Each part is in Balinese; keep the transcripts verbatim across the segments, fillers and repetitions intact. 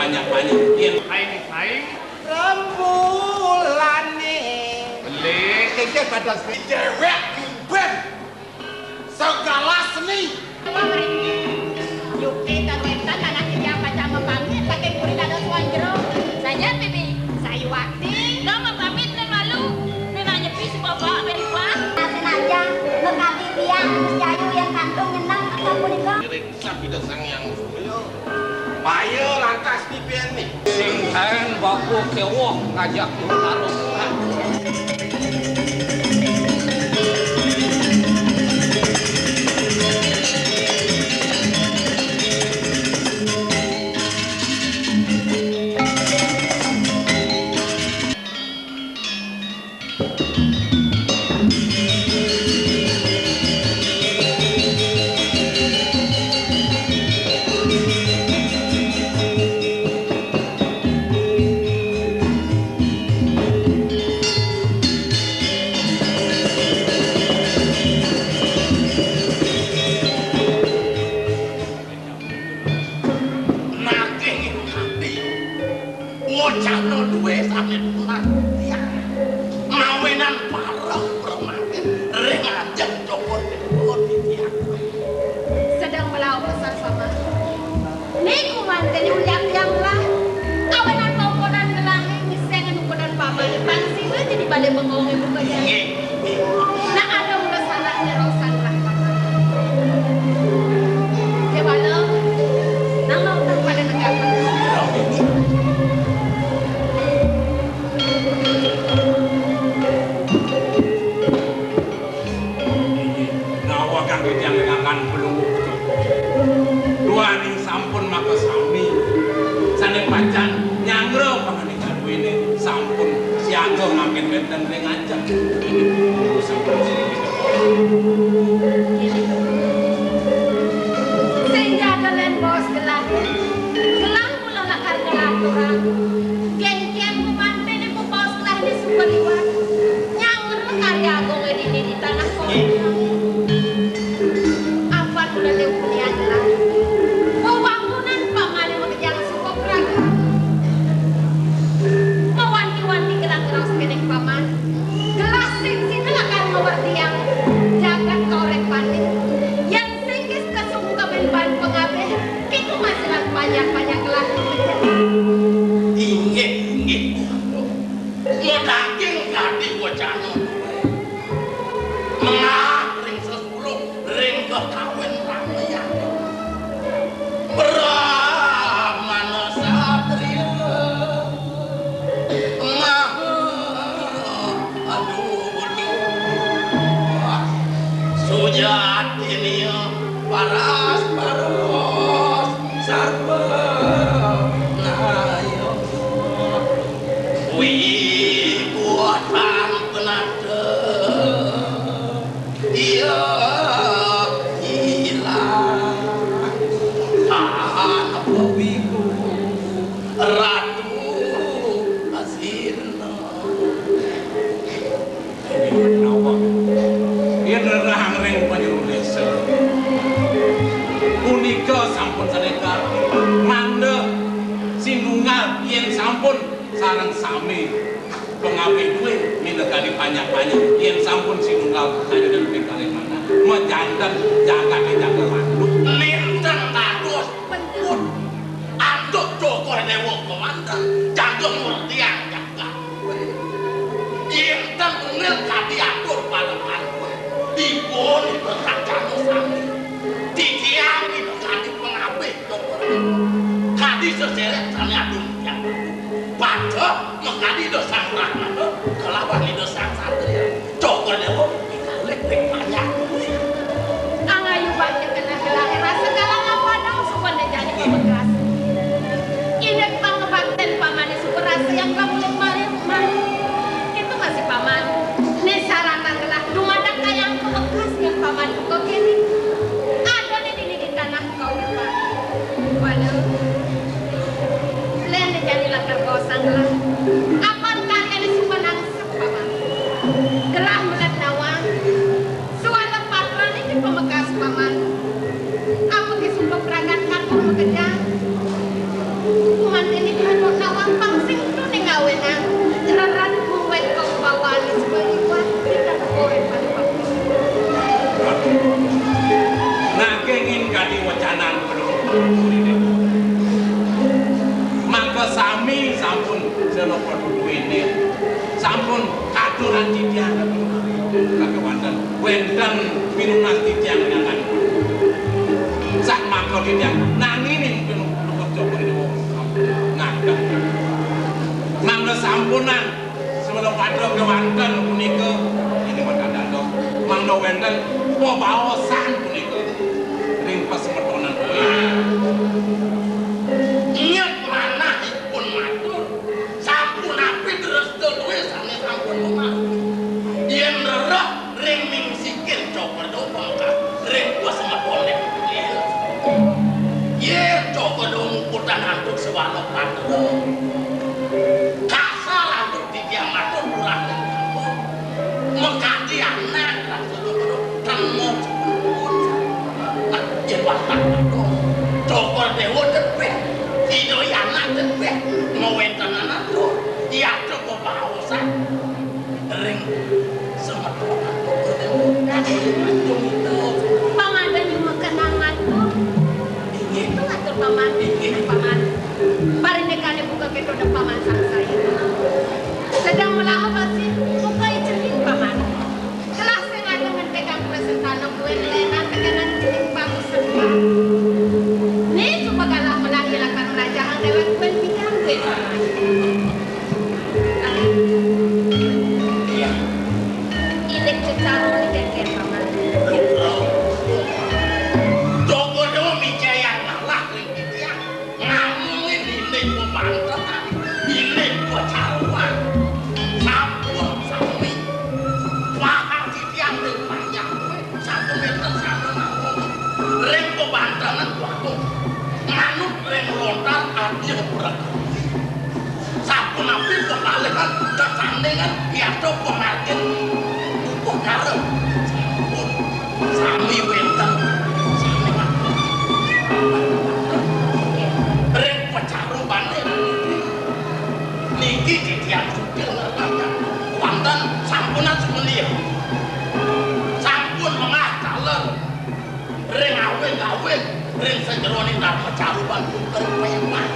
Banyak-banyak. Yen aing, aing. Rembulane. Beli. Kengke pada déwék ngimben. Segala seni. Apa mriki? Yukti karuetan anak iki apa cama pamit, saking puri dados wong jero. Saja, Bibi. Sayuwakti. Dong pamit lan malu. Nek nyepi si bapak, Bibi, Pak. Nasin aja, mekabi biang, Gus Jayu yang kantung nyenang, apa punika? Ngiring sabda Sang Hyang Surya. Payo lantas dipeni. Sing kaen baku kewong ngajak karo. Nanging ing ati, wacana duwe sane tular tiang. Mawinan pareng permanen ring ajeng cokor dewa titiang. Sedang melaut besar paman. Niku mantene ulian tiang lah. Kawinan paukodan gelahe, misengan ukodan paman. Pang sira jadi bale bengong ibu kejaya. Nggih. Nak ada mula salah nyerong salah. Kewala, nama utang pada negara. Nawa kang titiang ngakan pelungguh. Duaning sampun makasami. Sane pacan nyangra panganika duwene sampun siaga mangkin wenten ring ajeng. Ini pun sampun sirih. Sing jaga len bos gelah. Gelah mula lakar ngelaturang. Gengkian pemantene ku bos gelah di sumber liwat. Nyangra karya agung dini di tanah kono. Apan ulele unian lah. Wewangunan pamane makejang suka praga. Mawanti-wanti gelah ngraos kening paman. Gelah sing sida lakar ngawerdiang jagat kauripane. Yen sing wis kesungkemin ban pangabih, kita masihan panjak-panjak gelah. Inggih, inggih. Mudaging kadi wacana. Mengah ring sesuluh, ring kakawin ramayana. Brahmana satriya. Maha, aduh, aduh. Sujatiné paras, paras, sarwa naya. Wiwikuwatan penata, iya ilang. Apa wiku Ratu Asirna. Nawang. Yen rerahang ring Panjero Desa. Punika sampun sanekar. Manda sinunggal yen sampun sareng sami pangabih duwe minakadi panjak-panjak yen sampun sinunggal kayunan ping kalih manah. Majanten jagate jaga lanjut. Linten kados pun. Antuk cokor dewa kemanten jaga murtiang jagat. Yénten unil kadi atur parekan kowe, dipun iberkacana sami. Titiang ida kadi pangabih, kadi seseret sami adung titiang. Pada mengkadi Ida Sang Brahmana kelawan Ida Sang Satria. Coba dewa, kalih ping banyak. Angayu banyak kena gelar rasa kalah apa dong, supan jani bekas. Ingat pangabakten pamane suka rasa yang kamu malir, malir. Itu masih paman. Nih sarana gelah dumadak kayang kebekas yang paman buka kini. Ada nih dini di tanah kau, Pak. Waduh. Len jani lakar kosong lah. Apan Mangka sami sampun sira padha duwene. Sampun katuran titiang. Kagem wonten, wenten pinunas titiang nganten. Sak mangka titiang nanging pinunas Joko Dewa. Ngaten. Mangda sampunang Semeton padha kewanten punika, inggih wonten dados mangda wenten pabaosan punika ring pasemetonan. Inggih manahipun matur, sampun apit resta duwe sane sampun memaku. Yen rereh ring mingsikin coba dong pangkat ring pasemetonan. Yen coba dong muputang antuk sewala patra. Kasar antuk titiang matur kurang ring kampung. Mekadi anak rasa loro temu sepuluh. Nah, yen watak matur. Cokor Dewa tepeh. Idoi anak tepeh. Ngawenten anak tuh. Iya cukup pausan. Ring semeton Cokor Dewa. Paman bani makan anak tuh. Inggih. Itu atur paman. Inggih. Paman. Parindikane buka keto depaman sang saya. Sedang melaut masih buka celing paman. Telah sengaja ngentekang presentana kue lenan tekenan celing bagus seduan. Ni coba kalah menahi lakar merajahan dewek kue bidang kue paman. Iya. Ilik cecaro ni deken paman. Toko dua mijayan malah ring titiang. Ngamungin ini gua bantetan, ini gua caruan. Sampun sami. Paham titiang ring panjang kowe, satu meter sama mawon. Ring bebantenan waktu. Manut ring lontar adil berat. Sapunapi pepalihan tetandingan yata pemargin pupuh kara. Sampun sami wenten sami ngatur. Ring pecarubane niki titiang sugih ngertakan wonten sampunan sumeliya. Sampun mengah taler. Ring awing-awing, ring sajeroning dharma caruban pun terpemah.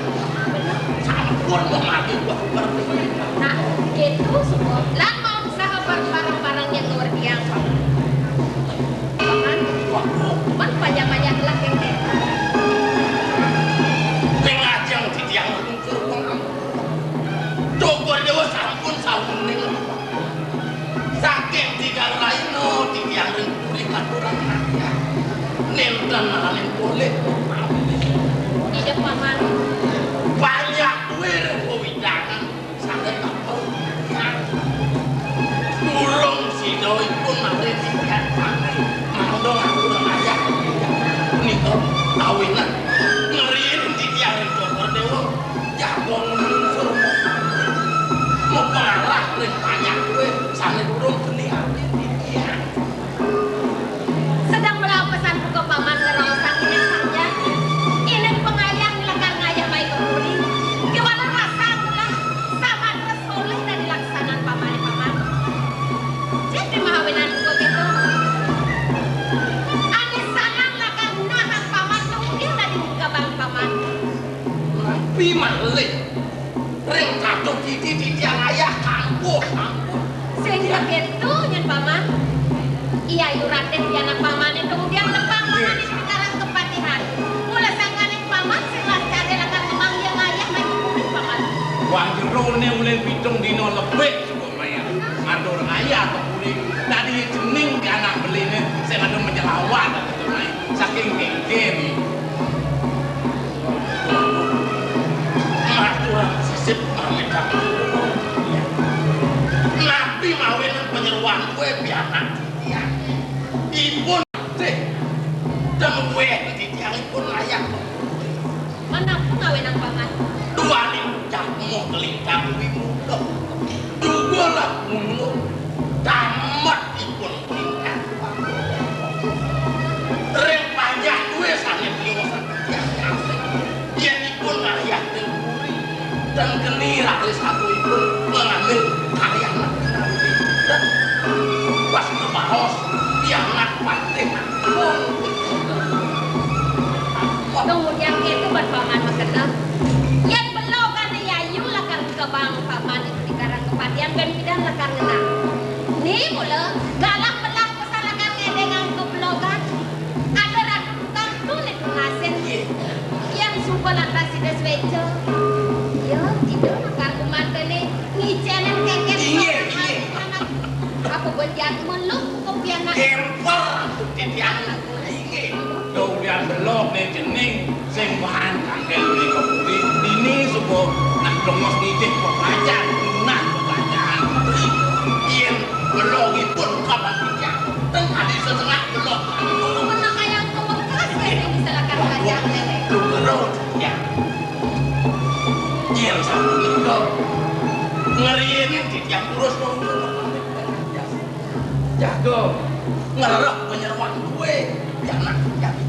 Sampun memanggil wah berpemah. Nah, gitu semua. Lan mau usaha barang-barang yang luar biasa. Paman, wah, cuman banyak-banyak lah yang kayak. Ring ajeng titiang lungsur pengampun. Cokor Dewa sampun sawuning. Saking tigang laina titiang ring puri katuran ayah. Nenten malih polih. Ida paman. Banyak duwe ring wewidangan saged kapel. Durung sida ipun malih titiang sami. Mangda ngatur ayah. Nika awinan ngriin titiang ring Cokor Dewa. Jago nglungsur mepengalah ring panjak kowe sane durung geni ati titiang. Sedang melapesan buka paman ngeraosan ining panjak. Ining pengayah nglekar ngayah mai kemuri. Kewala rasa ngelah samatra soleh dan dilaksanan pamane paman. Jadi mahawinan buka gitu. Anisanan lakar nahang paman tungkil dadi muka bang paman. Napi malih ring kaduh titi titiang ayah kampuh sampun. Sing begitu nyen paman. Iya yu Raden pianak pamane tungdiang tepang paman ing pikaran kepatihan. Mula sangkaning paman sing lancare lakar ngemang yang ayah maju kuring paman. Wah jerone ulih pitung dina lebih. Lumayan. Matur ayah kepuri dadi cening di anak beline sing anu menyelawat gitu, Mai. Saking kengkene. Matur sisip pamit. Napi mawinan panyeroan kowe pianak titiang? Ipun teh. Dan kowe titiang ipun layak. Manapa ngawinang paman? Duaning cakma kelintang wimuda. Duga lah mundur. Tamat ipun kelintang. Ring panjak duwe sane priyosan titiang kasih. Yen ipun ngayah ring puri. Dan geni raris aku ipun ngambil karya nabi-nabi. Dan pas ngebaos, pianak patih. Iya, tidak, maka aku mantene ngicenen kengken. Iya, iya. Apa buat dia meluk kok pianak? Kemper, titiang. Iya. Dong biar belok nih jening sing bahan kangkel di kebuli. Ini suku nak dongos ngicip kok aja, nah kok aja. Iya, belok ipun kapan titiang. Teng adi setengah belok. Mana kayak kau bekas ya, yang disalahkan aja, Nenek. Lu belok, ya. Nyil sapunika ngriin titiang terus nonton. Jago ngerep penyeruan kue. Jangan jadi.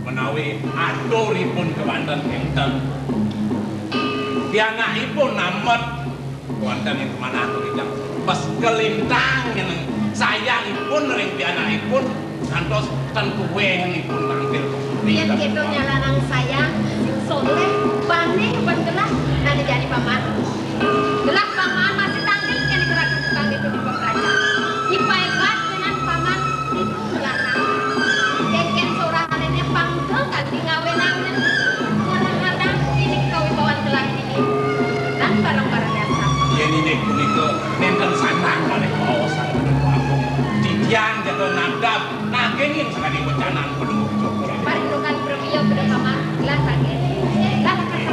Menawi aturipun kewanten enten. Pianakipun namet wonten ing manah ingkang pas kelintang ing sayangipun ring pianakipun ngantos ten tuwihipun tampil. Yen kita nyalanang sayang, soleh, baneh, ben gelah, nanti jadi paman. Gelah paman masih tangkil kene gerakan tukang itu di pemeraja. Ipai bat dengan paman itu melarang. Kengken seorang alene pangkel kanthi ngawe-ngawe. Ngarang-ngarang ini kawibawan gelah ini. Dan barang-barang dasar. Yen inggih punika nenten sandang malih waosan menika agung. Titiang jaga nadab nanging ing sakadi wecanan Palih nukan premiya pada paman, gelah kangge. Gelah kangge.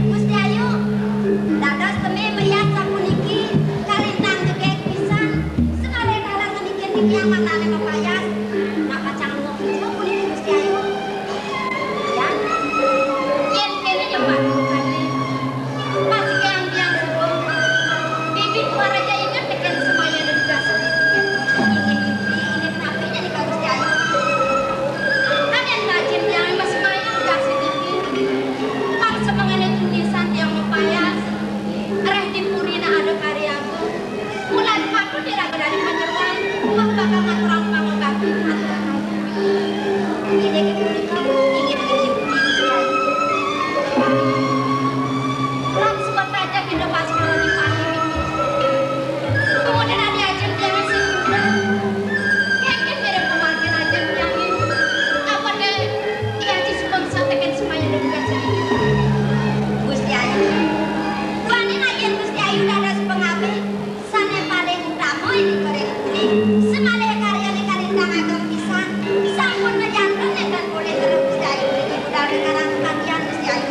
Gusti Ayu, dados temi mriat sapuniki kalintang jegég pisan, semare dalan niki titiang mangdane mapayas. Napa cang nuju puniki Gusti Ayu? Ya. Yen kene ya Pak Rupane. Masih yang biang subuh. Bibi maraja inget teken semaya dan tugas. Ini bibi, ini kenapa jadi Pak Gusti Ayu? Kan yang rajin yang mas semaya tugas ini. Kang semangane tulisan tiang mapayas. Reh di purina ada karyaku. Mulai patut diraga dari panjenengan. Wah bakal ngaturang pangobati. Ini kita ini ini ini. Lan sebab aja kita pas kalau di pati. Kemudian ada aja dia sing. Yakin mirip pemangkin aja yang ini. Apa deh? Iya, Ci, sumpah bisa teken semaya dan biasa. Gusti Ayu. Wani yen Gusti Ayu dados pengabdi sane paling utama ing negara puri. Semalih karyane kalintang ageng pisan. Sampun ngejanten nenten boleh terus Gusti Ayu mriki budal negara kematian Gusti Ayu.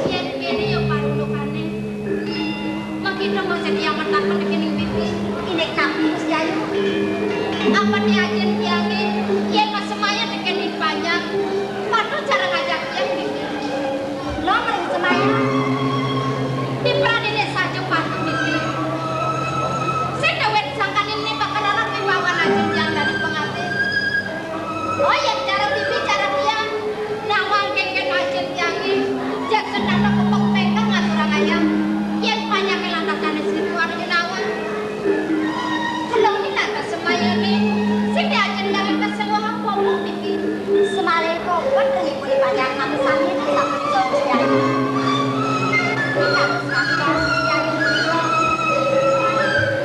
Yen kene ya parundukane. Makita masih yang mentaken dekening pipi. Inik napi Gusti Ayu? Apa ni ajen tiange? Yen mas semaya dekening panjang. Patuh cara ngajak tiang pipi. Lo mering semaya. Di pradine saja patuh pipi. Sing dawet sangkanin ni bakal anak wibawan ajen tiang dari pengabdi. Oh, yen cara pipi, cara tiang. Nawang kengken ajen tiange. Jaksentana kepek pengkang ngaturang ayam. Yen panyake lantakane situ anu nawang. Kelong ni lantas semayane. Sing diajen tiange kesewah apa pipi. Semalih kok buat ribut panjang nang sami nang sapu jauh siayu. Kita sami jauh siayu.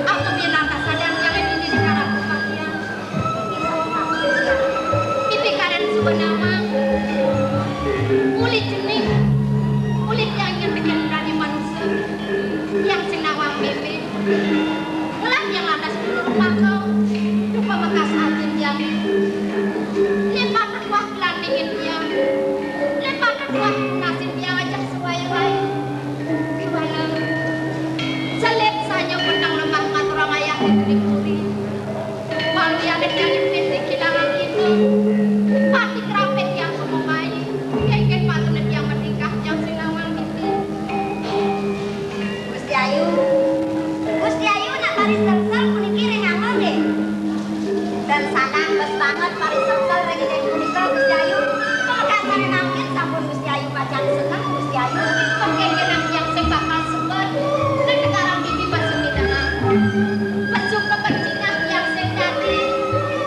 Aku bilang tak sadar tiange ini di karang pakaian. Pipi karen suba nawang. Uli jening. Uli tiang yang bikin berani manusia. Tiang sing nawang mimpi. Ngelah tiang lantas dulu rupa kau. Rupa mekas atin tiang. Lipat kuah kelantingin tiang. Lipat kuah nasin tiang ajak suwai-wai. Gimana? Selip saja petang lemah maturang ayah di puri. Malu yang ada tiang impit di kilangan itu. Pati kerapit tiang kememai. Kengken patut tiang menikah tiang sing nawang mimpi. Gusti Ayu. Gusti Ayu nak Pari Sersel puniki ring angga nggih. Dan sanang bes banget Pari Sersel ring inggih punika Gusti Ayu. Pamekasané mangkin sampun Gusti Ayu pacang seneng Gusti Ayu. Pengkénkénan tiang sing bakal suwun. Nek tekarang bibi basa minangan. Pesu kepencingah tiang sing dadi.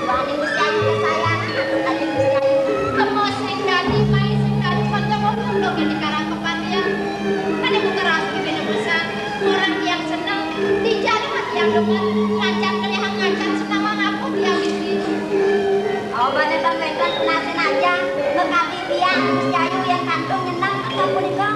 Wani Gusti Ayu kesayangan, atur aja Gusti Ayu. Kemo sing dadi, mai sing dadi, kanca ngomong dong di karang kepatihan. Kan ibu keras di bina pesan. Orang yang seneng, di jalan yang demen, ngancam kelihatan ngancam senawang aku dia misi. Oh, bane bang bentan penasin aja, bekati tiang, Gusti Ayu yang kantung nyeneng, apa punika?